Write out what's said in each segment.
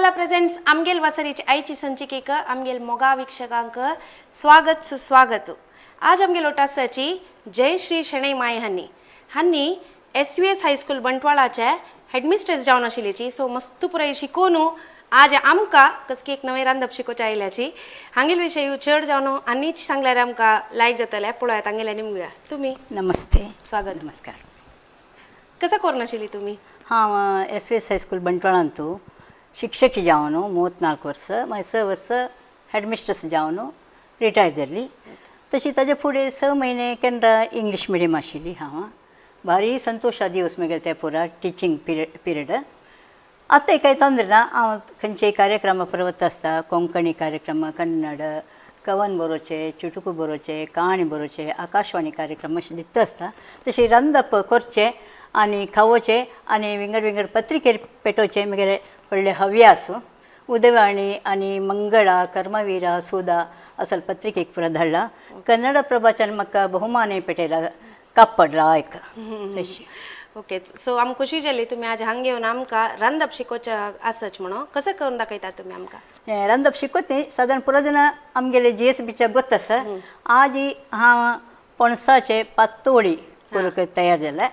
Masala presents आमगेल वासरीची आयची संचिकेक आमगेल मोगा वीक्षकांक स्वागत सुस्वागत. आज आमगेल ओटासाची जयश्री शणै माय हांनी हांनी SVS high school बंटवाळाचे हेडमिस्ट्रेस जावन आशिल्लीची. सो मस्त पुराय शिकोवन आज आमकां कसकी एक नवें रांदप शिकोवच्या आयल्याची हांगेल विशय चड जावन आनीच सांगल्यार आमकां लायक जातलें. पळोवया तांगेल्या निमगुया. तुमी नमस्ते, स्वागत. नमस्कार. कसं करून आशिल्ली तुमी? हांव SVS high school ಬಂಟ್ವಾಳಂತು ಶಿಕ್ಷಕಿ जावन 34 वर्स, मागीर 6 वर्स हेडमिस्ट्रेस जावन रिटायर जाली. तशी ताजे फुडें 6 म्हयने केनरा इंग्लीश मिडियम आशिल्ली हांव. भारी संतोशा दिवस मागीर ते पुरा टिचींग पिरियड. आतां कांय तोंदरे ना. हांव खंयचेय कार्यक्रमा वता आसता, कोंकणी कार्यक्रम, कन्नड, कवन बरोवचें, चुटुकू बरोवचें, काणी बरोवचें, आकाशवाणी कार्यक्रम अशें दिता आसता. तशें रांदप करचें आनी खावोवचें आनी विंगड विंगड पत्रिकेर पेटोवचें मगेर व्हडलें हव्यास. उदयवाणी आनी मंगळा, कर्मवीरा, सुधा असल पत्रिकेक पुरा धाडला. कन्नड प्रभाच्यान म्हाका बहुमानय पेटयला, कापड लायक तशी. ओके, सो आमकां खुशी जाली तुमी आज हांगा येवन आमकां रांदप शिकोवचें आसच म्हणून. कसं करून दाखयता तुमी आमकां? हें रांदप शिकवत न्ही सादारण पुरो जाणां आमगेले GSBच्या गोत आसा. आज हांव पणसाचे पातोळी करूंक तयार जाल्या.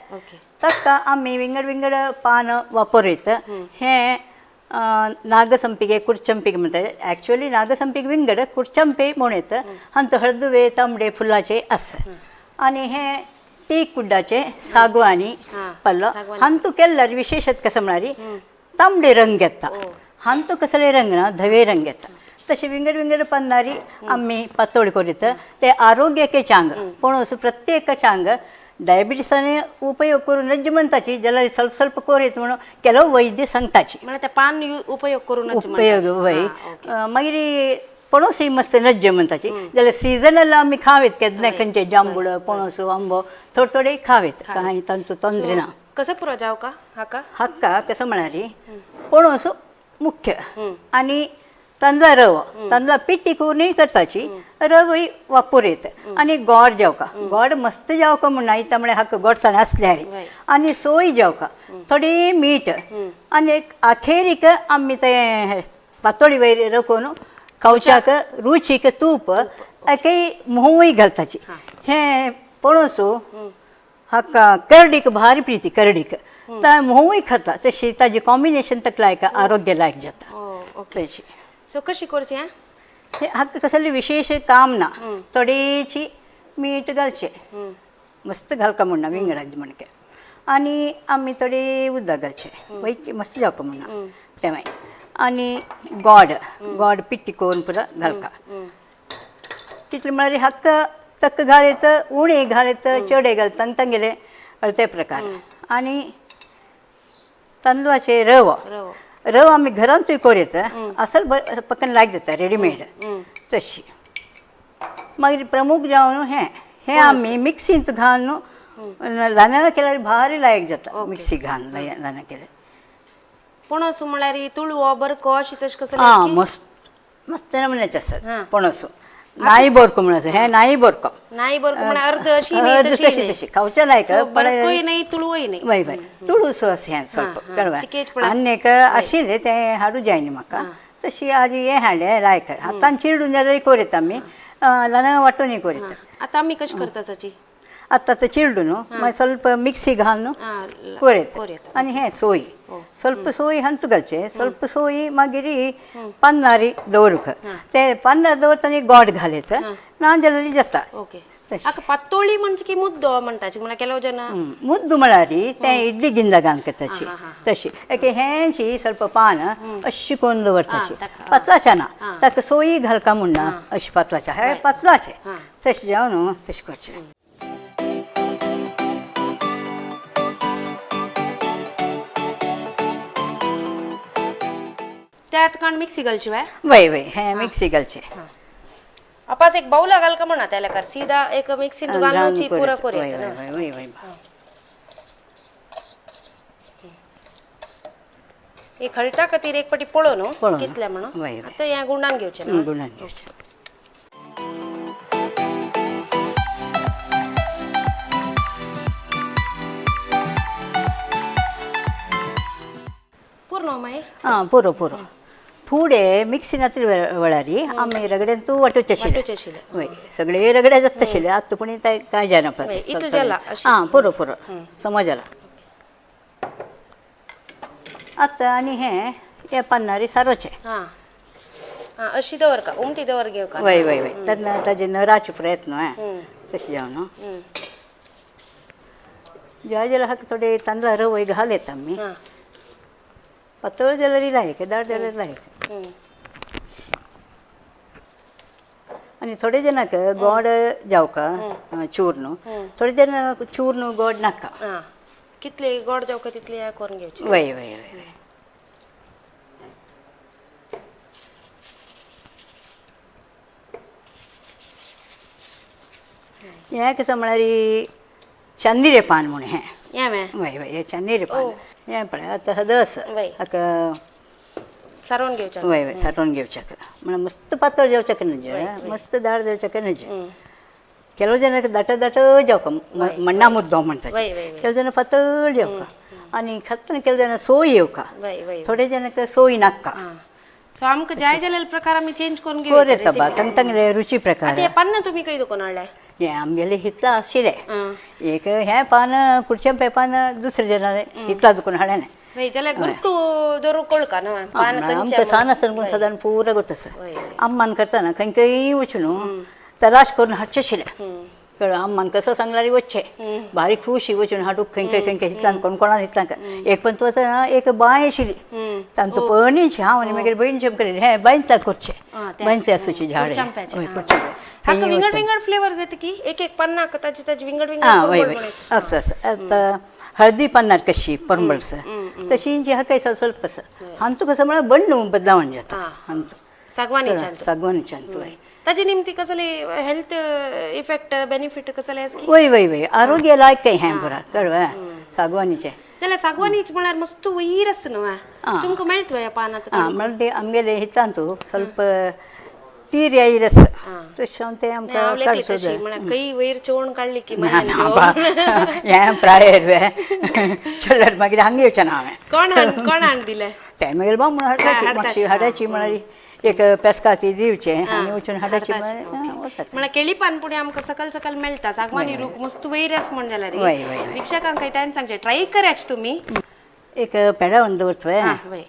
ताका आमी विंगड विंगड पान वापरयत. हें नागसंपिगे कुडचंपिगे म्हणटात. एक्चुअली नागसंपिगे विंगड, कुडचंपे म्हूण येता. हांतू हळदुवे तांबडे फुलाचे आसा. आनी हें टीक कुड्डाचे सागवानी पल्लो. हांतू केल्यार विशेशत कसं म्हळ्यार तांबडे रंग येता. हांतू कसले रंग ना, धवे रंग येता. तशें विंगड विंगड पन्नारी आमी पातोळी करीत. ते आरोग्याके चांग पणस प्रत्येक चांग डायबिटीसाने उपयोग करून नज्ज म्हणटाची, जाल्यार ಸ್ವಲ್ಪ ಸ್ವಲ್ಪ कोरीत म्हणून ಕೆಲವು वैद्य सांगताची. म्हळ्यार ते पान उपयोग करून उपयोग वय. मागीर पणसूय मस्त नज्ज म्हणटाची. जाल्यार सिजनल आमी खावेत केन्ना खंयचे जांबूळ, पणस, आंबो थोडे थोडे खावेत, कांय तांचो तोंदरे ना. कसं पुरो जावं का हाका? हाका कसं म्हळ्यार पणस मुख्य आनी तांदळा रवो, तांदळा पिठी करूनय करताची, रवय वापर येत. आनी गोड जेवका, गोड मस्त जेवका म्हूण ना म्हळ्यार हाका गोडसाण आसल्यार. आनी सोय जेवका, थोडी मीठ, आनी एक अखेरीक आमी ते पातोळी वयर रकोवन खावच्याक रुचीक तूप एकेय म्होंवूय घालताची. हें पणस हाका करडीक भारी प्रिती, करडीक ता म्होंवूय खाता. तशी ताजी कॉम्बिनेशन ताका लायक आरोग्य लायक जाता. तशी सो कशी करची? हें हाका कसलें विशेश काम ना. थोडीशी मीठ घालचें, मस्त घालका म्हूण ना विंगडाक म्हणके. आनी आमी थोडे उदक घालचें, वयचे मस्त जावका म्हूण ना तें मागीर. आनी गोड गोड पिट्टी करून पुरा घालका. तितलें म्हळ्यार हाका तक्क घालयत, उणें घालयत, चडे घालता तांगेले ते प्रकार. आनी तांदळाचें रवो, रव आमी घरांतूय कोरयत, असल पक्कन लायक जाता रेडीमेड तशी. मागीर प्रमुख जावन हें हें आमी मिक्सींत घालून ल्हान केल्यार भारी लायक जाता. मिक्सी घालून ल्हान केल्यार. पणस म्हळ्यार तुळवो बरको अशी तशें कसं? आं, मस्त मस्त नमुन्याचे आसतात पणस. नाई बोरको म्हणून आसा, हें नाई बोरको. नाई बोरको म्हळ्यार अर्द अशी तशी तशी खावच्या लायक. बरकोय नाही, तुळवोय नाही. वय वय तुळूसो आसा हें स्वल्प. आनी एक आशिल्लें तें हाडूं जायना म्हाका. तशी आज हें हाडलें लायक. हातान चिरडून जाल्यार कोरयता आमी, ल्हान वांटूनय कोरयता. आतां आमी कशें करता साची? आतां तें चिरडून मागीर ಸ್ವಲ್ಪ ಮಿಕ್ಸಿ घालून कोरयता. आनी हें सोय, ಸ್ವಲ್ಪ सोय हांतू घालचें, ಸ್ವಲ್ಪ सोय मागीर पन्नारी दवरूंक. ते पन्नार दवरतना गोड घालयत ना जाल्यार जाता. ओके. पातोळी म्हणजे की मुद्दो म्हणटाची म्हळ्यार ಕೆಲವು जन मुद्दो म्हळ्यार तें इडली गिंजा घालून करताची तशी. एके हेंची ಸ್ವಲ್ಪ पान अशी करून दवरताची, पातळाचें ना, ताका सोयी घालका म्हूण ना, अशें पातळाचें, हें पातळाचें तशें जावन तशें करचें. त्यात काण मिक्सी घालची वय? वय वय, हें मिक्सी घालचें. अपास एक बावला घालका म्हणा त्याला कर सीधा एक मिक्सी घालून पुरा कोरयता. वय वय. एक हळटा खातीर एक पटी पळोवन कितले म्हणून आतां हें गुंडान घेवचें. गुंडान घेवचें. पूर्ण मागीर? आं, पुरो पुरो. फुडें मिक्सी वेळारी आमी रगड्यांतू वाटोवचे आशिल्ले. वय सगळे रगडे जाता आशिल्ले. आतां पूण काय जायना. आं पुरो पुरो समज जाला. आतां आनी हें हे पन्नारी सारोचें. अशी दवर का उमती दवर घेव का. वय वय वय तेन्ना ताजे नराचे प्रयत्न तशें जावन जाय जाल्यार हाका थोडे तांदळा रवय घाल येता आमी. पातळ जाल्यार लायक, दाट जाल्यार लायक. आनी थोडे जाणांक गोड जावका चूर्ण, थोडे जाण चूर्ण गोड नाका. कितले गोड जावका तितले करून घेवचे. वय वय वय. हें कसं म्हळ्यार चंदिरे पान म्हूण हें. वय वय हें चंदिरे पान हें पळय आतां हदस हाका सारोवन घेवचें. वय वय सारोवन घेवचें. म्हळ्यार मस्त पातळ जावचें न्हय, मस्त दाट जावचें न्हय. ಕೆಲವು ಜನಕ್ಕೆ ದಟ ದಟ जावका मण्णा मुद्दो म्हणटा, ಕೆಲವು ಜನ पातळ जावका आनी खातना ಕೆಲವು ಜನ सोय येवका, थोडे ಜನಕ್ಕೆ सोय नाका. सो आमकां जाय जाल्यार प्रकार आमी चेंज करून घेवं येता बा, तांकां तांगेले रुची प्रकार. आतां हें पान्नां तुमी खंय दुकान हाडलें? हें आमगेलें हितलां आशिल्लें. एक हें पान कुडचें पान दुसरे जणांनी हितलां दुकान हाडलें. जाल्यार गुर्तू दवरूंक कळका न्हू. आमकां सान आसतना सदां पुरो गोत आसा. अम्मान करतना खंय खंय वचून तलाश करून हाडचें आशिल्लें. कळ्ळें? अम्मान कसं सांगल्यार वचचें, बारीक खुशी वचून हाडूंक खंय खंय खंय खंय हितलान कोण कोणाक हितलान. एक पण वतना एक बांय आशिल्ली, तांचो पणीची हांव आनी मागीर भयण चमकलेली हें बांयतल्या करचें, बांयतल्या आसूची झाड. हाका विंगड विंगड फ्लेवर जाता की एक एक पन्नाक ताजे ताजे विंगड विंगड. आं वय वय असं असं. आतां हळदी पन्नार कशी परमळस तशी जी हाका ಸ್ವಲ್ಪ आसा. हांचो कसं म्हळ्यार बण्ण बदलावण जाता हांचो. सागवानीच्यान. सागवानीच्यान वय. ताजे निमती कसले हेल्थ इफेक्ट बेनिफिट कसले आसा की? वय वय वय आरोग्य लायक काय हें बरं कळ्ळें सागवानीचें. जाल्यार सागवानीच म्हळ्यार मस्त वयर आसा न्हू, तुमकां मेळटा ह्या पानांत? आं म्हळ्यार आमगेले हितांतू ಸ್ವಲ್ಪ तीर येयलें आसा तशें तें आमकां काडचो जाय. खंय वयर चोवन काडली की हें प्रायर वे चल्यार मागीर हांगा येवचें ना हांवें. कोण कोण हाडून दिलें? तें मागीर बामण हाडटाची मातशी हाडाची म्हळ्यार एक पेस्काची दिवचें आनी वचून हाडाची वतात. म्हळ्यार केळी पान पुणे आमकां सकल सकल मेळटा. सागवानी रूख मस्त वयर आसा म्हण जाल्यार भिक्षकांक ताणें सांगचें ट्राय करायचें तुमी. एक पेडावन दवरचो. वय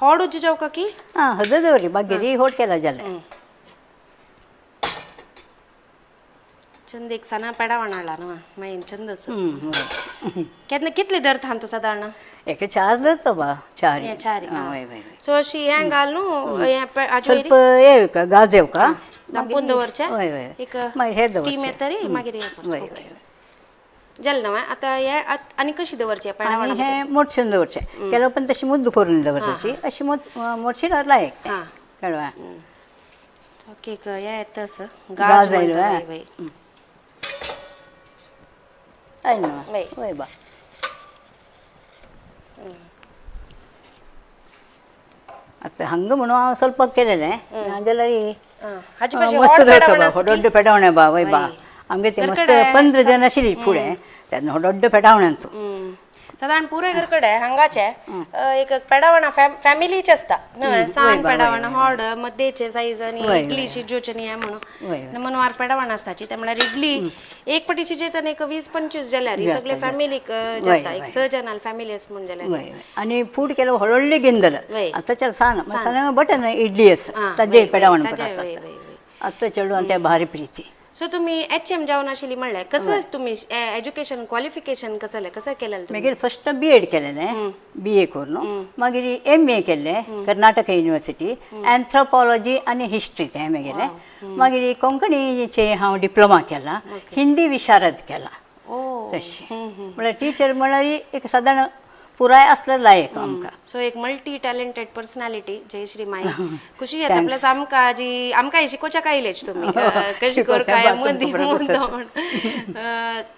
होड उज्जो जावका की? आं हद दवरली मागीर होड केला जाल्यार. चंद एक सणा पेडावण हाडला न्हू मागीर चंद आसा. केन्ना कितले दर थांबतो सादारण? एक चार धरतो बा, चार. चार. सो अशी हें घाल न्हू ಸ್ವಲ್ಪ येवका गाज येवका धांपून दवरचें. एक स्टीम येता रे मागीर जालें न्हू. आतां हें आनी कशी दवरचें पेडावण? हें मोडशेन दवरचें. केलो पण तशी मुद्द करून दवरची अशी मोडशी लायक तें. कळ्ळें? ओके हें येता असं गाज आयलो. आयलो वय बा. आतां हांगा म्हणून हांव ಸ್ವಲ್ಪ केलेलें नाजाल्यार मस्त दवरता बा, दೊಡ್ಡ पेडावणें बा. वय बा आमगे ते मस्त 15 जण आशिल्ली फुडें तेन्ना दೊಡ್ಡ पेडावणें. सादारण पुराय घर कडेन हांगाचे एक पेडावणा फॅमिलीचे आसता न्हय, सान पेडावण होड मध्येचे सायज आनी इडली शिजोवचे न्ही म्हणून मनवार पेडावण आसताची. ते म्हळ्यार इडली एक पटी शिजयतना एक 20-25 जाल्यार सगळे फॅमिलीक जाता. एक 6 जाणां फॅमिली आसा म्हण जाल्यार. आनी फूड केलो व्हडली गिंदल आतां सान सान बटन इडली आसा ताजे पेडावण आसा आतां चेडूं आनी ते भारी प्रिती. सो तुम्ही एच एम जावन आशिल्ली म्हणलें, कसं तुम्ही एज्युकेशन क्वालिफिकेशन कसं कसं केलें? मागीर फर्स्ट बी एड केलेलें, बी ए करून मागीर एम ए केल्लें कर्नाटक युनिवर्सिटी, एन्थ्रोपॉलॉजी आनी हिस्ट्री तें मागीर. मागीर कोंकणीचे हांव डिप्लोमा केला, हिंदी विशारद केला. तशें म्हळ्यार टिचर म्हळ्यार एक सादारण पुराय आसल्यार लायक आमकां. सो एक मल्टी टॅलेंटेड पर्सनॅलिटी जयश्री माई. खुशी जाता प्लस आमकां जी आमकां शिकोवच्याक आयलेच तुमी कशी करता मदीं म्हण.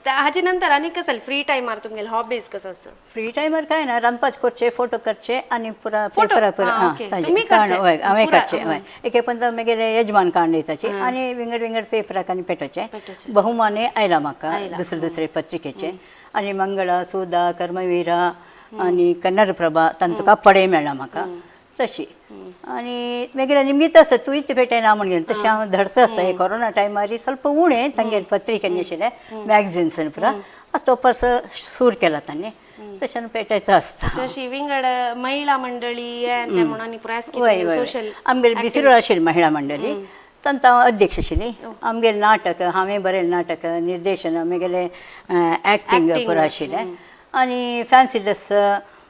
हाजे नंतर आनी कसं फ्री टायमार तुमगेले हॉबीज कसो आसा? फ्री टायमार काय ना, रांदपाच करचें, फोटो करचे आनी पुरा पेपरा पुरा हांवें काडचें. हय एक पण मागीर यजमान काडून दिताची आनी विंगड विंगड पेपराक आनी पेटोवचें. बहुमानय आयला म्हाका दुसरे दुसरे पत्रिकेचे आनी मंगळा, सुधा, कर्मवीरा आनी कन्नड प्रभा तांचो कापडय मेळ्ळा म्हाका. तशी आनी मागीर निमित्त आसता तूंय ते पेटयना म्हणून तशें हांव धाडता आसता. हे कोरोना टायमार ಸ್ವಲ್ಪ उणें तांगेर पत्रिका आशिल्लें मॅगझिन्स पुरा आतां तोपास सूर केला तांणी तशें पेटयता आसता. तशी विंगड महिला मंडळी ते म्हणून प्रयास वय वय सोशल. आमगेर बिसरो आशिल्ली महिळा मंडळी, तांकां हांव अध्यक्ष आशिल्ली. आमगेर नाटक हांवें बरयलें, नाटक निर्देशन म्हगेलें, एक्टींग पुरो आशिल्लें आनी फॅन्सी ड्रेस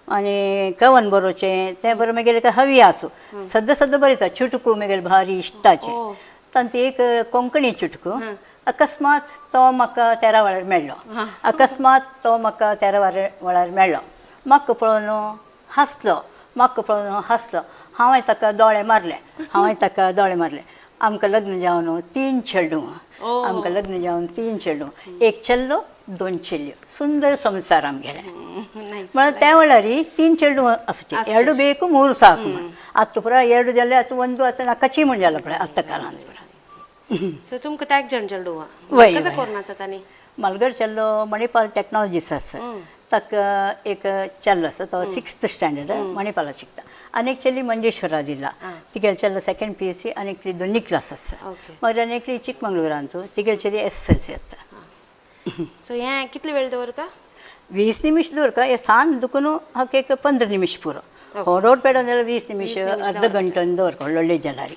आनी कवन बरोवचें तें बरोवन मागीर हवी आसूं सद्दां सद्दां बरयता. चुटकू म्हगेलें भारी इश्टाचें, तांचें एक कोंकणी चुटकू. अकस्मात तो म्हाका तेरा वेळार मेळ्ळो, अकस्मात तो म्हाका तेरा वेळार मेळ्ळो, म्हाका पळोवन हांसलो, म्हाका पळोवन हांसलो, हांवें ताका दोळे मारले, हांवें ताका दोळे मारले. आमकां लग्न जावन 3 चेडूं, आमकां लग्न जावन 3 चेडूं, 1 चेडो 2 चेडयो, सुंदर संवसार आमगेले. म्हळ्यार त्या वेळार 3 चेडूं आसूचे, 2 ಬೇಕು 3 ಸಾಕು म्हण. आतां पुरा 2 जाले, आतां 1 आतां नाकाची म्हण जाला पळय आतां काळांत पुरा. सो तुमकां त्याग जण चेडू वय, कसं वय. कोरोनाचा तांणी? मालगड चेडलो मणिपाल टॅक्नॉलॉजीस आसा, ताका एक चेडलो आसा, तो 6th standard मणिपाला शिकता. आनी एक चेडली मंजेश्वरा जिल्ला, तिगेले चेडलो 2nd PUC आनी एकली दोन्ही क्लास आसा. मागीर आनी एकली चिकमंगळुरांतू, तिगेली चेडी SSLC आतां. सो हें कितले वेळ दवरता? 20 निमिष दवरता. हे सान दुखून हाका एक 15 निमिष पुरो. होडोड पेडो जाल्यार 20 निमिष, अर्द घंटो दवरता व्हडले जाल्यार.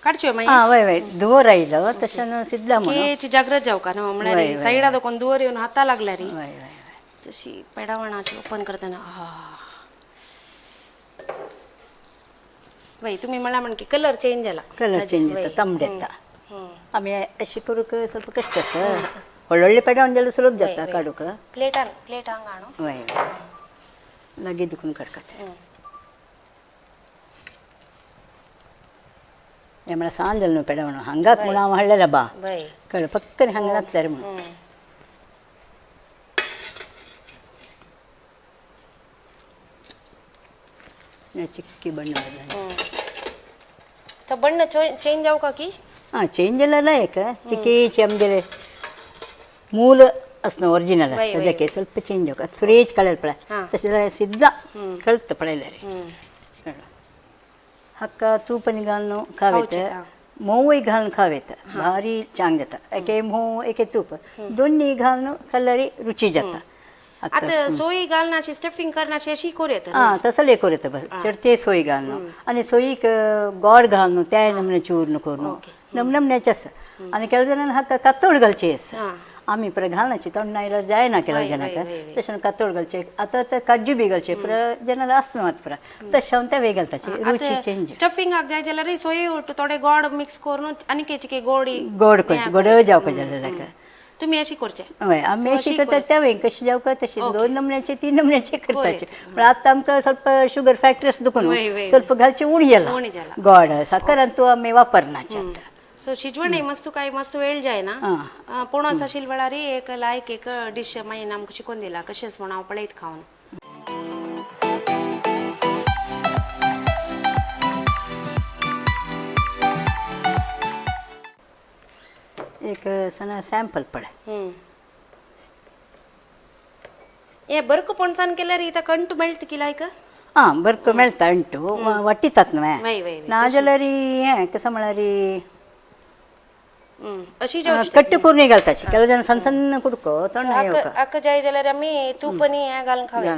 काडच्यो मागीर. हां वय वय, धुंवर आयलो तशें सिद्धा म्हणून. केची जागृत जावं का ना म्हळ्यार सायडा दोकोन दुवर येवन हाता लागल्यार. वय वय. तशी पेडावणाची ओपन करतना वय तुम्ही म्हणला म्हण की कलर चेंज जाला. कलर चेंज जाता, तांबडे येता. आमी अशें करूंक ಸ್ವಲ್ಪ कश्ट आसा. व्हडले पेडावन जाल्यार सुलभ जाता काडूंक. प्लेटान प्लेट हांगा हाडूं. वय वय, लागीं दुखून काडटा. हें म्हळ्यार सान जालें न्हू पेडावण हांगाक म्हणून हांव हाडलेलें बा कळ्ळें, फक्त हांगा जातलें रे म्हणून. चिक्की बण्ण. तो बण्ण चेंज जावं का की? हां चेंज जाल्यार लायक चिक्कीची आमगेले मूल आसना ओरिजिनल ताजे ಸ್ವಲ್ಪ चेंज जावं सुरेज कळ्ळें पळय, तशें जाल्यार सिद्धा कळता पळयल्यार. हक्का तूपनी घालून खावेत, म्होंवूय घालून खावेत, भारी चांग जाता. एके म्होंव एके तूप दोन्ही घालून खाल्यार रुची जाता. आतां सोय घालनाची स्टफिंग करनाची अशी करूं येता. हां तसले करूं येता, बस चडचे सोय घालून आनी सोयीक गोड घालून त्याय नमने चूर्ण करून नमनमण्याचे आसा. आनी केल्या जाणांक हाका कातोड घालची आसा, आमी पुरा घालनाची, तोंड नायल्यार जायना केल्या जाणांक, तशें कातोड घालचे. आतां आतां काजू बी घालचे पुरा जाणांक आसना मात पुरा तशें हांव ते वेग घालताची रुची चेंज. स्टफिंगाक जाय जाल्यार सोय थोडे गोड मिक्स करून आनी केची गोडी गोड करची, गोड जावपाक जाल्यार तुम्ही अशी करचे. हय आमी अशी करतात त्या वेळ कशी जावका तशी 2 नमन्याचे 3 नमन्याचे करताचे. पण आतां आमकां ಸ್ವಲ್ಪ शुगर फॅक्टरीस दुखून ಸ್ವಲ್ಪ घालचे उणी जाला गोड साखर तूं आमी वापरनाचे आतां. सो शिजवण मस्त काय मस्त वेळ जायना पोणस आशिल्ले वेळार एक लायक एक डिश मागीर आमकां शिकोवन दिला कशेंच म्हण हांव पळयत खावन. एक सना सॅम्पल पळय. हे बरक पणसान केल्यार इता कंटू मेळटा की लायक? हां बरक मेळटा अंटू वाटीतात न्हय, ना जाल्यार हें कसं म्हळ्यार अशी कट्ट करून घालताची ಕೆಲವು ಜನ ಸಣ್ಣ ಸಣ್ಣ ಕುಡ್ಕೋ ತೊಂಡ. अक्का जाय जाल्यार आमी तूप आनी हें घालून खावया.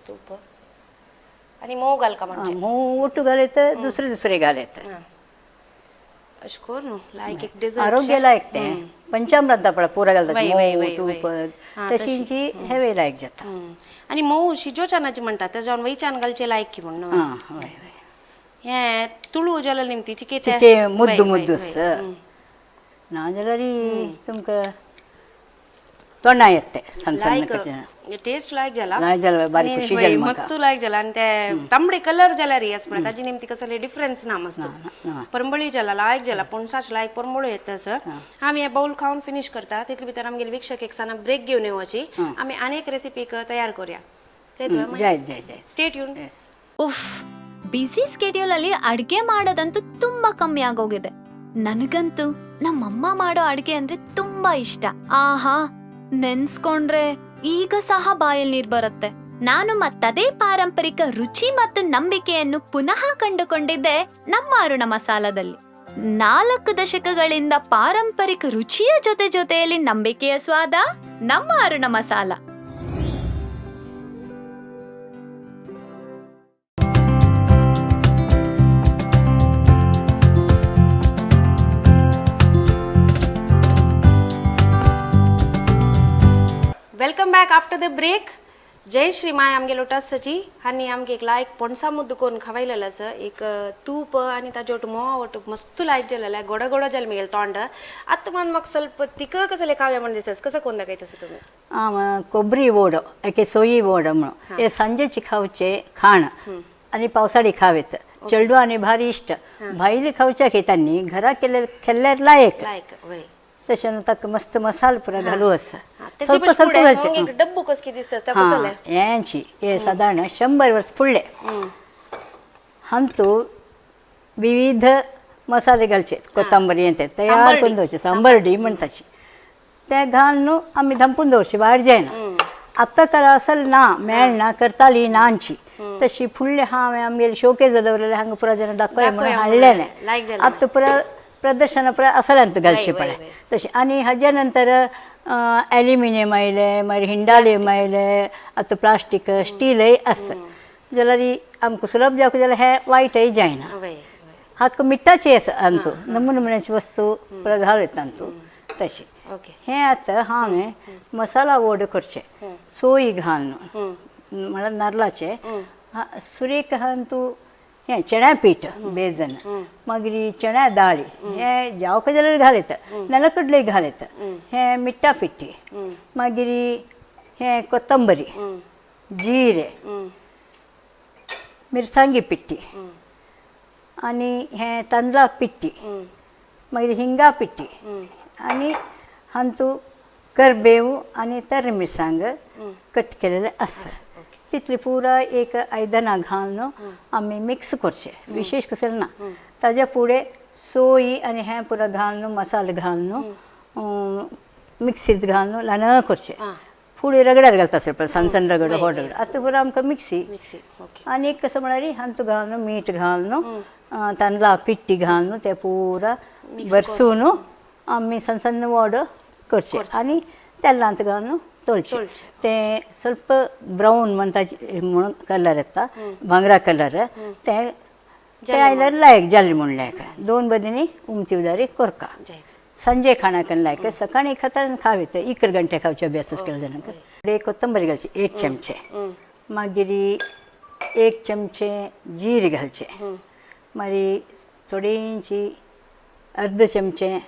तूप आनी म्होंव घालका म्हणजे म्होंव ओटू घालयत, दुसरे दुसरे घालयत. अशें कर न्हू लायक एक डिजर्ट आरोग्य लायक तें पंचामृत पळय पुरा घालता म्होंव तूप तशींची हेवे लायक जाता. आनी म्होंव शिजोवच्यानाची म्हणटा तेज्यान वयच्यान घालचें लायक की म्हण. हां हय हय. हें तुळू जाल्यार निमती चिके चिके मुद्दू मुद्दूस ना जाल्यार तुमकां तोंडा येता तें सಣ್ಣ सಣ್ಣ कट्टे टेस्ट लायक जाला लायक जाला, बारीक खुशी जाली म्हाका. मस्त लायक जाला. आनी ते तांबडे कलर जाल्यार आसा पळय ताजी निमती कसले डिफरन्स ना, मस्त परंबळी जाला लायक जाला, पणसाच लायक परंबळो येता सर. आमी हे बाउल खावन फिनिश करता तितले भितर आमगेले वीक्षक एक साना ब्रेक घेवन येवची, आमी आनी एक रेसिपी तयार करूया. जाय जाय जाय. Stay tune. ಉಫ್, ಬ್ಯುಸಿ ಸ್ಕೆಡ್ಯೂಲ್ ಅಲ್ಲಿ ಅಡ್ಗೆ ಮಾಡೋದಂತೂ ತುಂಬಾ ಕಮ್ಮಿ ಆಗೋಗಿದೆ. ನನಗಂತೂ ನಮ್ಮಮ್ಮ ಮಾಡೋ ಅಡ್ಗೆ ಅಂದ್ರೆ ತುಂಬಾ ಇಷ್ಟ. ಆಹಾ, ನೆನ್ಸ್ಕೊಂಡ್ರೆ ಈಗ ಸಹ ಬಾಯಲ್ಲಿ ನೀರ್ ಬರುತ್ತೆ. ನಾನು ಮತ್ತದೇ ಪಾರಂಪರಿಕ ರುಚಿ ಮತ್ತು ನಂಬಿಕೆಯನ್ನು ಪುನಃ ಕಂಡುಕೊಂಡಿದ್ದೆ ನಮ್ಮ ಅರುಣ ಮಸಾಲದಲ್ಲಿ. 4 ದಶಕಗಳಿಂದ ಪಾರಂಪರಿಕ ರುಚಿಯ ಜೊತೆ ಜೊತೆಯಲ್ಲಿ ನಂಬಿಕೆಯ ಸ್ವಾದ ನಮ್ಮ Aruna Masala. Welcome back after the break. Jai Shri my आमगे लोटासाची आनी आमगे एक लायक पणसा मुद्दो करून खावायलेलो आसा. एक तूप आनी ताजे वट मोव वट मस्त लायक जालेलो, गोडो गोडो जालें मगेलें तोंड. आतां मन म्हाका ಸ್ವಲ್ಪ तिखट कसले खावया म्हण दिसता, कसं कोण दाखयता तुमी? ಕೊಬ್ಬರಿ ಓಡು ಏಕೆ ಸೊಯಿ ಓಡು म्हणून हे सांजेची खावचे खाण आनी पावसाळी खावेत. चेडू आनी भारी इश्ट भायले खावच्या खेतांनी घरा केल्ले खेल्ल्यार लायक. लायक वय. तशें ताका मस्त मसाल पुरा घालू आसा. त्याचे ಸ್ವಲ್ಪ पशी ಸ್ವಲ್ಪ फुडें घालचे. मग एक डब्बू कसं कितें दिसता कसलें? यांची हे साधारण 100 वर्स फुडले. हांतू विविध मसाले घालचे, कोथंबरी येते तयार करून दवरचे, सांबरडी म्हणटाची ते घालून न्हू आमी धांपून दवरचे, भायर जायना. आतां तर असल ना मेळना, करताली ना आमची तशी. फुडले हांवें आमगेले शोकेज दवरलेले हांगा पुरा जाणां दाखोवया म्हणून हाडलेलें. आतां पुरा प्रदर्शना पुरा असल्यांत घालचे पडले तशें. आनी हाज्या नंतर एल्युमिनियम आयलें, मागीर हिंडालियम आयलें, आतां प्लास्टीक स्टीलय आसा. जाल्यार आमकां सुलभ जावंक जाल्यार हें वायटय जायना. हाका मिठाचें आसा हातूंत नमुने नमुन्याची वस्तू पुरा घालूं येता हातूंत तशें. हें आतां हांवें मसाला वोड करचें, सोय घालून म्हळ्यार नाल्लाचें सुरेक हातूंत हें चण्या पीठ बेजन, मागीर चण्या दाळी हें जावक जाल्यार घालयता, नाल्यार घालयता. हें मिठा पिठी, मागीर हें कोथंबरी, जिरे, मिरसांगी पिठी आनी हें तांदळा पिठी, मागीर हिंगा पिठी आनी हातूंत करबेव आनी तर मिरसांग कट केलेलें आसा. तितली पुरा एक आयदनां घालून आमी मिक्स करचें, विशेश कसलें ना. ताज्या फुडें सोय आनी हें पुरा घालून मसालो घालून मिक्सींत घालून ल्हान करचें. फुडें रगड्यार घालता आसलें पळय, सन्न सन्न रगडो हो रगडो, आतां पुरा आमकां मिक्सी. आनी कसं म्हळ्यार हातूंत घालून मीठ घालून तांदळा पिट्टी घालून तें पुरा भरसून आमी सन्न सन्न वडो करचें आनी तेलांत घालून तळचें. तें ಸ್ವಲ್ಪ ब्रावन म्हणटा म्हणून कलर येता, भांगरा कलर, तें तें आयल्यार लायक जालें म्हूण लायक. 2 बदीनी उमती उदारी कोरका संजे खाणाक लायक. सकाळी खाता खावेत 1 गंटे खावचे अभ्यास केले जाणांक. कोथंबरी घालची 1 चमचे, मागीर 1 चमचे जीर घालचे, मागीर थोडीशी अर्द चमचे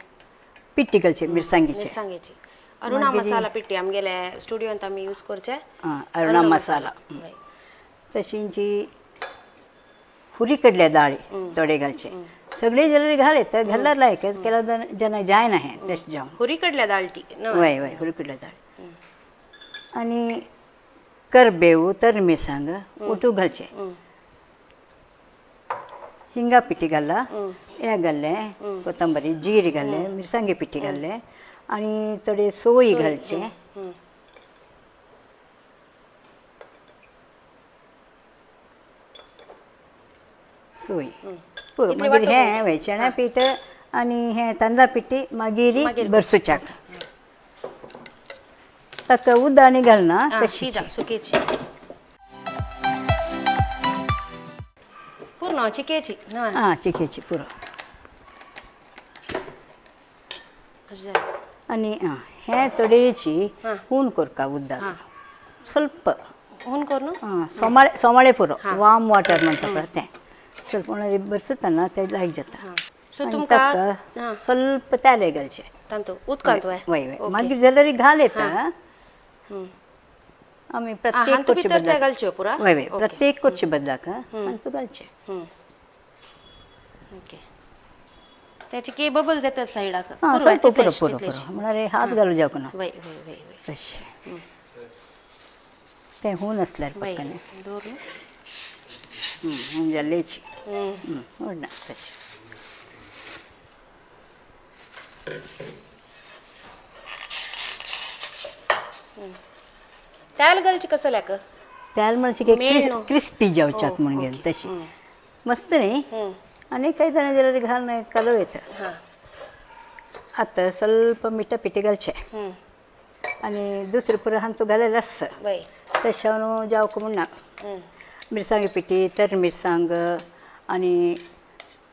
पिट्टी घालचे मिरसांगीचे. अरुणा मसाला पिट्टी आमगेले स्टुडियोंत आमी यूज करचे अरुणा मसाला. तशींची हुरी कडल्या दाळी थोडे घालचे, सगळे जाल्यार घालयत घाल्यार लायक केला जेन्ना जायना हें तशें जावन हुरी कडल्या दाळटी. वय वय हुरी कडल्या दाळी आनी करबेव तर मिरसांग ओटू घालचे, हिंगा पिठी घाला, हें घाल्लें कोथंबरी, जीर घाल्लें, मिरसांगे पिठी घाल्लें आनी थोडे सोय घालचे. सोय पुरो. मागीर हें चण्या पीठ आनी हें तांदळा पिठी मागीर भरसुच्याक ताका उदक आनी घालना, तशी सुकेची पूर्ण चिकेची. आं चिकेची पुरो. आनी हें थोडेची हून कोरका उदक ಸ್ವಲ್ಪ हून करून हां सोमाळे सोमाळे पुरो, वार्म वॉटर म्हणटा पळय तें ಸ್ವಲ್ಪ बरसतना तें लायक जाता. सो तुमकां ಸ್ವಲ್ಪ तेल घालचें तातूंत उदकांत. वय वय मागीर जाल्यार घाल येता. आमी प्रत्येक करचे बदलाक घालच्यो पुरा. वय वय प्रत्येक करचे बदलाक हातूंत घालचें. ओके, त्याचे के बबल जाता सायडाक. हां ಸ್ವಲ್ಪ पुरो पुरो पुरो म्हळ्यार हात घालू जावंक ना. वय वय वय वय तशें तें हून आसल्यार पक्कने दवरून हून जाल्लेची व्हडना तशें. त्याल घालची कसं लाक त्याल म्हणजे मेण. क्रिस्पी जावच्याक म्हणून घेवन तशी मस्त न्ही. आनी कांय जाणां जाल्यार घालून कालव येता. आतां ಸ್ವಲ್ಪ ಮಿಠ ಪಿठी घालचें आनी दुसरें पुरो हांचो घालेलें आसता तशें हांव जावंक म्हणना. मिरसांगे पिठी, तर मिरसांग आनी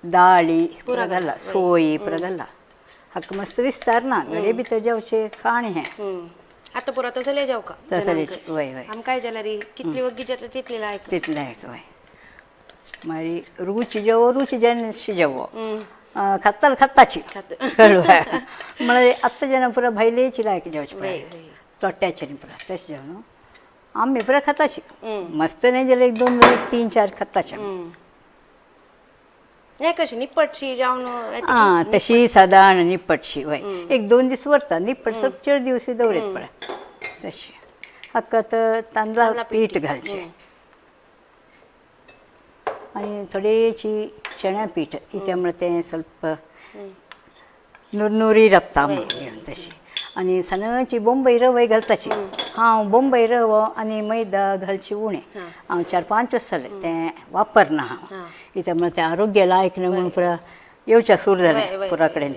दाळी पुरो घाला, सोयी पुरो घाला. हाका मस्त विस्तार ना गडे भितर जेवचें खाण हें. आतां पुरो तसलें जावं का तसलें वय वय. आमकांय जाल्यार कितली वग्गी जाता तितली लायक तितलें वय. मागीर रुची जेवो, रुची जायना जेवो, खाताल खाताची कळ्ळें. म्हळ्यार आतां जेन्ना पुरो भायलेची लायक जेवचें पळय तोट्याचें न्ही पुरो तशें जेवण आमी पुरो खाताची. मस्त न्ही जाल्यार एक दोन तीन चार खाताची. नाही कशी निपटशी जावन आं तशी सादारण निपटशी वय. एक दोन दीस व्हरता निपट, सब चड दिवस दवरीत पळय तशी. हाका आतां तांदळा पीठ घालचें आनी थोडेशी चण्या पीठ इत्या म्हळ्यार तें ಸ್ವಲ್ಪ नुरनुरी रपता म्हणून घेवन तशी. आनी सणाची बोंबय रवय घालताची. हांव बोंबय रवो आनी मैदा घालची उणें. हांव 4-5 वर्स जालें तें वापरना हांव. इत्या म्हळ्यार तें आरोग्य लायक न्हय म्हणून पुरा येवच्या सूर जालें पुरा कडेन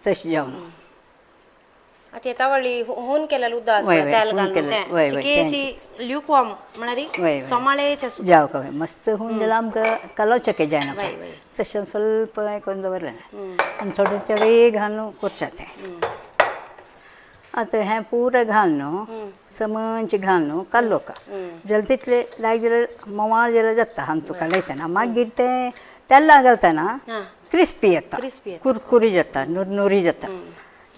तशें जावन. आतां तावळी हून केलेलं उदक आसता तेल घालून तें चिकेची ल्युकवॉर्म म्हळ्यार सोमाळेचे जावं वय मस्त हून जाल्यार आमकां कालोवचें जायना तशें ಸ್ವಲ್ಪ करून दवरलें आनी थोडे थोडे घालून करचें तें. आतां हें पुरो घाल न्हू समंच घाल न्हू कालोवका जाल्यार तितलें लायक जाल्यार मोवाळ जाल्यार जाता हांचो कालयतना. मागीर तें तेल्ला घालतना क्रिस्पी येता, कुरकुरी जाता, नुरनुरी जाता.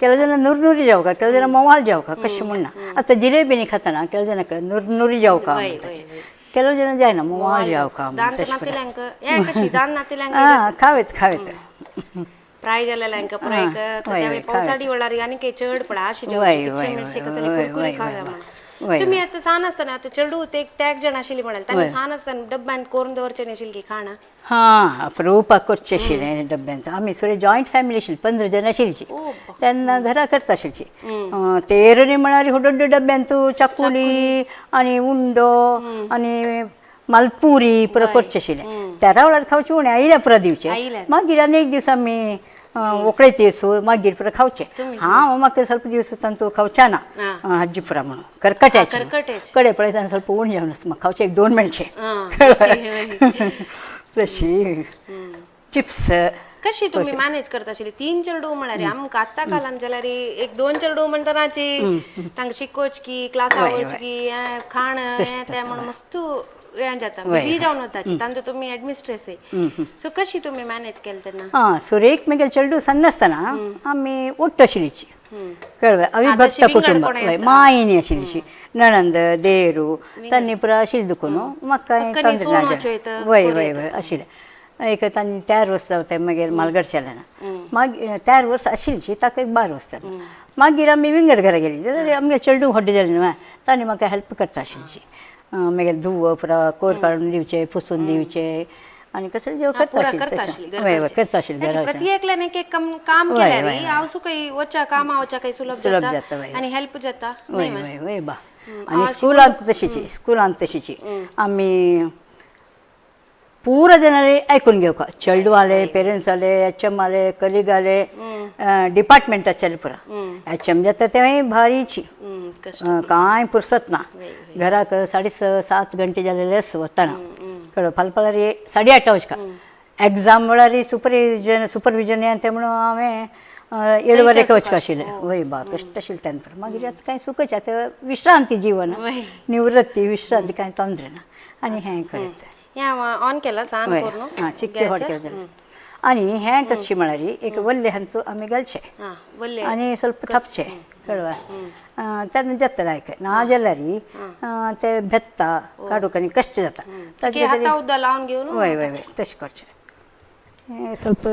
ಕೆಲವು ಜನ ನುರ್ನುರಿ जावका, ಕೆಲವು ಜನ ಮೊವಾळ जावका कशें म्हणना. आतां जिलेबी न्ही खातना ಕೆಲವು ಜನಕ್ಕೆ नुरनुरी जावका म्हणटाचे, ಕೆಲವು ಜನ जायना मोवाळ जावका तशें. आं खावेत खावेत फ्राय जालेल्यांक पुराय पावसाडी वेळार आनी काही चड पडा अशी कुरकुरी खाव्या म्हणून. तुम्ही आतां सान आसतना आतां चेडूं ते त्याग जण आशिल्ली म्हणाल तांणी सान आसतना डब्यांत करून दवरचें नाशिल्ली की खाणां. हां अप्रूपाक करचें आशिल्लें डब्यांत. आमी सुरे जॉयंट फॅमिली आशिल्ली, 15 जण आशिल्ली तेन्ना घरा करता आशिल्ली. तेरणी म्हळ्यार दೊಡ್ಡ डब्यांत चकुली आनी उंडो आनी मालपुरी पुरो करचें आशिल्लें. त्या वेळार खावचें उणें आयल्या पुरो दिवचें. मागीर आनी एक दीस आमी उकळे तेसू मागीर पुरो खावचें. हांव म्हाका ಸ್ವಲ್ಪ दिवस तांचो खावचें ना आजी पुरा म्हणून करकट्याचें कडे पळयतना ಸ್ವಲ್ಪ उणें जावन आसा म्हाका खावचें एक दोन मेळचें तशी. चिप्स कशी तुम्ही मॅनेज करता आशिल्ली 3 चेडूं म्हळ्यार आमकां आतां कालान जाल्यार एक 2 चेडूं म्हणटनाची तांकां शिकोवचें की क्लासा वचची की खाण हें तें म्हण मस्त हें जाता, बिजी जावन वताची. तांचो तुमी एडमिनिस्ट्रेस सो कशी तुमी मॅनेज केलें तेन्ना? आं सुरेक मागीर चेडूं सन्न आसतना आमी ಒಟ್ಟು आशिल्लीची कळ्ळें. अविभक्त कुटुंब मायनी आशिल्लीची, नणंद देरू तांणी पुरो आशिल्लें दुखून म्हाका कांय तोंदरे ना जालें. वय वय वय आशिल्लें. एक तांणी 4 वर्स जावं मागीर मालगडचें ना. मागीर 4 वर्स आशिल्लीची ताका एक 12 वर्स जालें. मागीर आमी विंगड घरा गेली जाल्यार आमगे चेडूं व्हडलें जालें न्हू तांणी म्हाका हेल्प करता आशिल्लीची. मागीर धुवप पुरो कोर काडून दिवचें, पुसून दिवचें आनी कसलें जेवण करता आशिल्लें. वय वय करता आशिल्लें. प्रति एकल्यान एक एक काम केल्यार हांव सुका वच्या कामा वच्या काही सुलभ जाता आनी हेल्प जाता. वय वय वय बा. आनी स्कुलांत तशीची, स्कुलांत तशीची आमी पूरा जणांनी ऐकून घेवका. चेडूं आले, पेरंट्स आले, एच एम आले, कलीग आले, डिपार्टमेंटाचे आले पुरा. एच एम जाता तें भारीची कांय पुरसत ना. घराक 6.30-7 घंटे जालेले आस वतना कळ्ळें. फाल्यां फाल्यां 8:30 वचका एग्जाम वेळार सुपरविजन हें तें म्हणून हांवें 7:15 वचका आशिल्लें. वय बा कश्ट आशिल्लें तेन्ना. मागीर आतां कांय सुखच आतां विश्रांती जीवन, निवृत्ती विश्रांती कांय तोंदरे ना आनी हें करता. हें ऑन केलां सान करून आं चिक्के हॉट केलें जाल्यार. आनी हें कशें म्हळ्यार एक वल्ले हांचो आमी घालचें आनी ಸ್ವಲ್ಪ थपचें कळ्ळें. तेन्ना जाता लायक ना जाल्यार ते भेत्ता काडूंक आनी कश्ट जाता. लावन घेवन वय वय वय तशें करचें. हें ಸ್ವಲ್ಪ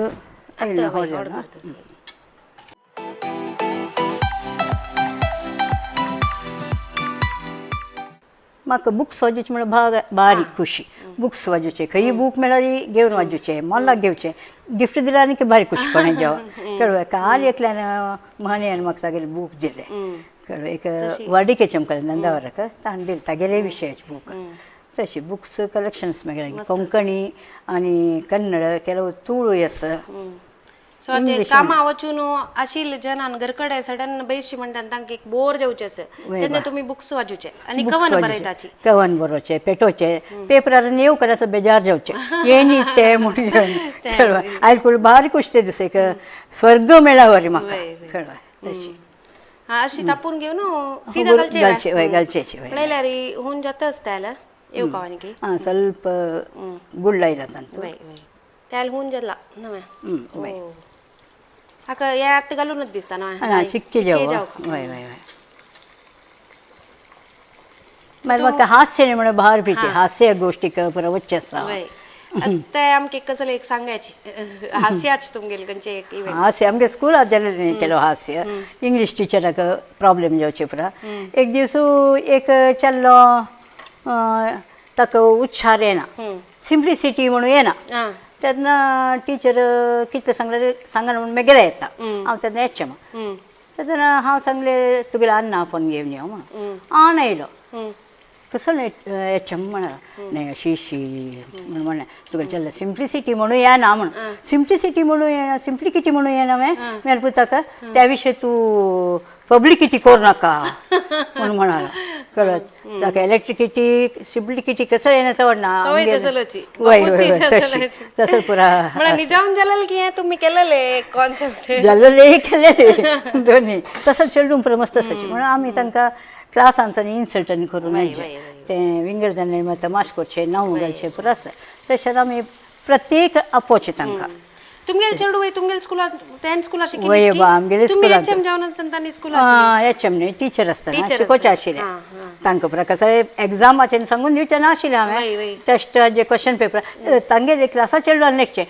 म्हाका बुक्स वाजोवचे म्हळ्यार भाग बारीक खुशी. बुक्स वाजोवचे, खंयी बूक मेळ्ळ्यार घेवन वाजोवचे, मोलाक घेवचे, गिफ्ट दिल्यार आनी भारी खुशी कोणें जेवण कळ्ळें. काल एकल्यान महनयान म्हाका तागेले बूक दिले, कळ्ळें. एक वाडिकेचे आमकां नंदावराक ताणें दिले तागेले विशयाचे बूक. तशी बुक्स कलेक्शन्स मागीर कोंकणी आनी कन्नड, ಕೆಲವು तुळू आसा. सो ते कामा वचून आशिल्ले जनान घरकडे सडन बैशी म्हणटा तांकां एक बोर जावचे आसा तेन्ना तुमी बुक्स वाजूचे आनी कवन बरयताची. कवन बरोवचे, पेटोवचे, पेपरार येव कराचो बेजार जावचे येनी ते म्हणून कळ्ळें. आयज कोण बारीक खुश ते दिस एक स्वर्ग मेळ्ळा वरी म्हाका, कळ्ळें. तशी हा अशी तापून घेवन सीधा घालचे घालचे, वय घालचेची वय. पळयल्यार हून जाता आसता येव कवानी की हां ಸ್ವಲ್ಪ गुಳ್ಳ येयला तांचो. वय वय त्याला हून जाला नव्या हाका हे आतां घालूनच दिसता ना. चिक्के जाव, वय वय वय. मागीर म्हाका हास्य म्हणून भार पिते, हास्य गोष्टी पुरा आसा. ते आमकां कसले एक सांगायची हास्याच तुमगेले खंयचे एक इव्हेंट. हास्य आमगे स्कुलात जालें केलो हास्य. इंग्लीश टिचराक प्रॉब्लेम जावचे पुरा. एक दीस एक चल्लो ताका उच्चार येना, सिम्प्लिसिटी म्हणून येना. तेन्ना टिचर कितलें सांगलें सांगना म्हणून मागीर येता हांव तेन्ना येचें म्हण. तेन्ना हांव सांगलें तुगेलें अण्णा आपोवन घेवन यो म्हणून. आन येयलो कसो एच एम म्हणाला नाही अशी अशी म्हणून म्हणलें तुका चल्ला सिम्प्लिसिटी म्हणून येना म्हणून, सिम्प्लिसिटी म्हणून येना, सिम्प्लिकिटी म्हणून येना. मेल पुताका त्या विशय तूं पब्लिकिटी करू नाका म्हणून म्हणाला, कळत. ताका इलेक्ट्रिकिटी सिम्प्लिकिटी कसं येना चड ना. वय वय तशी तसं पुरा निदावन जालें की तुम्ही केलेले कॉन्सेप्ट जाल्ले केलेले दोन्ही तसं चेडूं पुरा मस्त तसंच म्हणून आमी तांकां क्लासांत इन्सल्ट आनी करूं मेळचें तें विंगड जाणांनी मागीर तमाश करचे, नांव घालचें पुरो आसा. तशें आमी प्रत्येक आपोवचें तांकां. तुमगेले चेडूं वय तुमगेले स्कुलात तेन स्कुलात शिकिल्ली वय बा आमगेले स्कुलात एच एम जावन आसतना तांणी स्कुलात एच एम न्ही टिचर आसतना शिकोवचें आशिल्लें तांकां पुरा. कसं एग्जामाचें सांगून दिवचें नाशिल्लें हांवें टेस्ट जे क्वेश्चन पेपर तांगेले क्लासा चेडवान लेखचे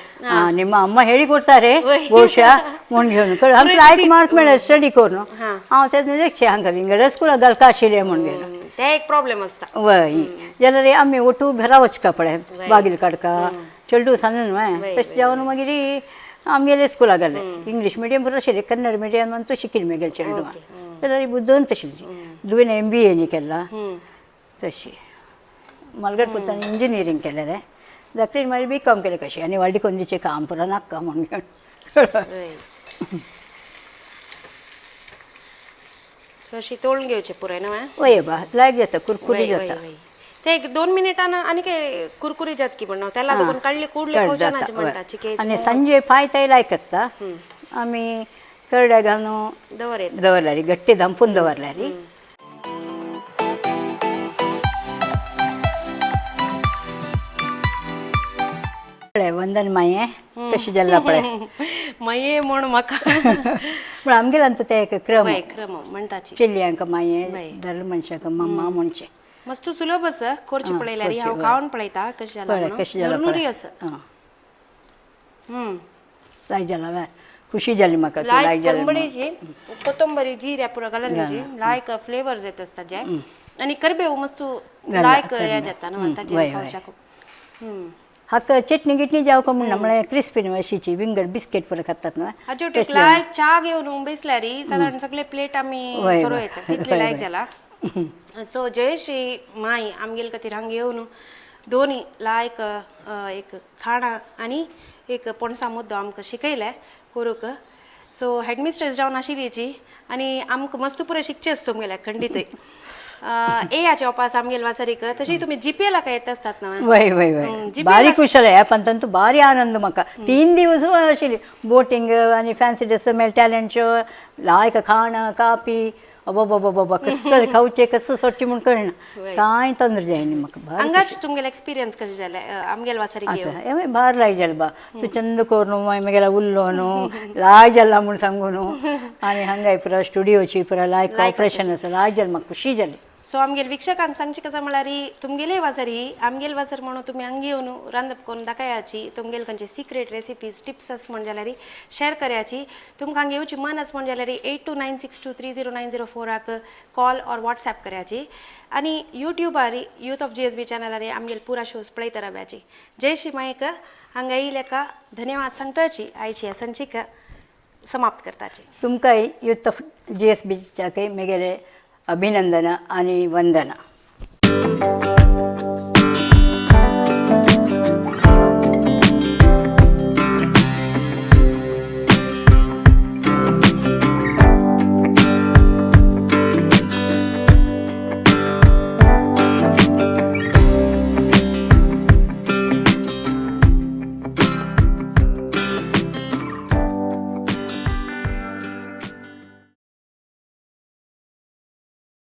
ನಿಮ್ಮ ಅಮ್ಮ ಹೇಳಿಕೊಡ್ತಾರೆ ಬಹುಶಃ म्हूण घेवन कळ्ळें. आमकां लायक मार्क मेळ्ळे स्टडी करून हांव तेन्ना लेखचें हांगा विंगड स्कुलाक घालका आशिल्लें म्हूण घेवन. ते एक प्रॉब्लेम आसता. वय जाल्यार आमी ओटू घरा वचका पळय बागील काडका चेडूं सांगून न्हय तशें जावन मागीर आमगेले स्कुलाक घालें. इंग्लीश मिडियम बरो आशिल्लें, कन्नड मिडियम तूं शिकिल्लें मागीर चेडवां जाल्यार बुद्दोन तशें दुवेन MBA नी केला तशी मलगट पुतान इंजिनियरींग केलेलें, धाकटेन मागीर BCom केलें कशें आनी व्हडली कोंदीचें काम पुरो नाका म्हणून घेवन. अशी तोळून घेवचें पुराय न्हय. वय बा लायक जाता, कुरकुरी जाता. ते एक 2 मिनिटान आनी काय कुरकुरी जात की म्हणून त्याला लागून काडले कुडले खावचे म्हणटा चिके. आनी सांजे पांय ते लायक आसता. आमी करड्या घालून दवरल्यार गट्टी धांपून दवरल्यार. पळय वंदन माये कशी जाल्ला पळय माये म्हण म्हाका पूण आमगेल्यान ते एक क्रम क्रम म्हणटाची चेल्यांक माये धर्ल मनशाक मम्मा म्हणचें. मस्त सुलभ आसा करचें पळयल्यार हांव खावन पळयता कशें जालां कशें जालां नुरनुरी आसा. लायक जाला खुशी जाली म्हाका. लायक कोंबडेची कोथंबरी जिऱ्या पुरो घालून लायक फ्लेवर्स येत आसता जे आनी करबेव मस्त लायक हें जाता न्हू ताचेर खावच्याक. हाका चटणी गिटणी जावं म्हणना म्हळ्यार क्रिस्पी न्हय अशीची विंगड बिस्केट पुरो खातात न्हय. हाज्यो लायक च्या घेवन बेसल्यार सादारण सगळे प्लेट आमी सोरो येता तितले लायक जाला. सो जयश्री माई आमगेले खातीर हांगा येवन दोनी लायक एक खाणां आनी एक पणसा मुद्दो आमकां शिकयलें करूंक. सो हेडमिस्ट्रेस जावन आशिल्ली आनी आमकां मस्त पुरो शिकचें आसता तुमगेल्या खंडीतय येयाचे ओपास आमगेले वासरीक. तशी तुमी GPL येत आसतात ना. वय वय वय बारीक कुशल ह्या पंतान तूं भारी आनंद म्हाका. 3 दिवस आशिल्ली बोटींग आनी फॅन्सी ड्रेस मेळ टॅलंट शो लायक खाणां कापी अबाबाबाबा कसं खावचें कसं सोडचें म्हूण कळना कांय तोंदर जायना म्हाका. हांगाच तुमगेलें एक्सपिरियन्स कशें जालें आमगेले वासरीक? अच्छा हें भार लायक जालें बा तूं चंद करून मागीर म्हगेल्या उल्लो न्हू लायक जाला म्हूण सांगू न्हू. आनी हांगाय पुरा स्टुडियोची पुरा लायक ऑपरेशन आसा लायक जालें म्हाका खुशी जाली. सो आमगेले वीक्षकांक सांगचे कसं म्हळ्यार तुमगेले वाजारी आमगेले वाजार म्हणून तुमी हांगा येवन रांदप करून दाखयाची, तुमगेले खंयचे सिक्रेट रेसिपीज टिप्स आस म्हण जाल्यार शेअर करायची. तुमकां हांगा येवची मन आस म्हण जाल्यार 8296230904 कॉल ऑर वॉट्सॅप करायची आनी युट्यूबार यूथ ऑफ GSB चॅनलार आमगेले पुरा शोज पळयत रावयाची. जय श्री मायक. हांगा येयलेका धन्यवाद सांगताची. आयची संचिका समाप्त करताची. तुमकांय यूथ ऑफ GSBच्याकय मेगेले अभिनंदन आनी वंदना.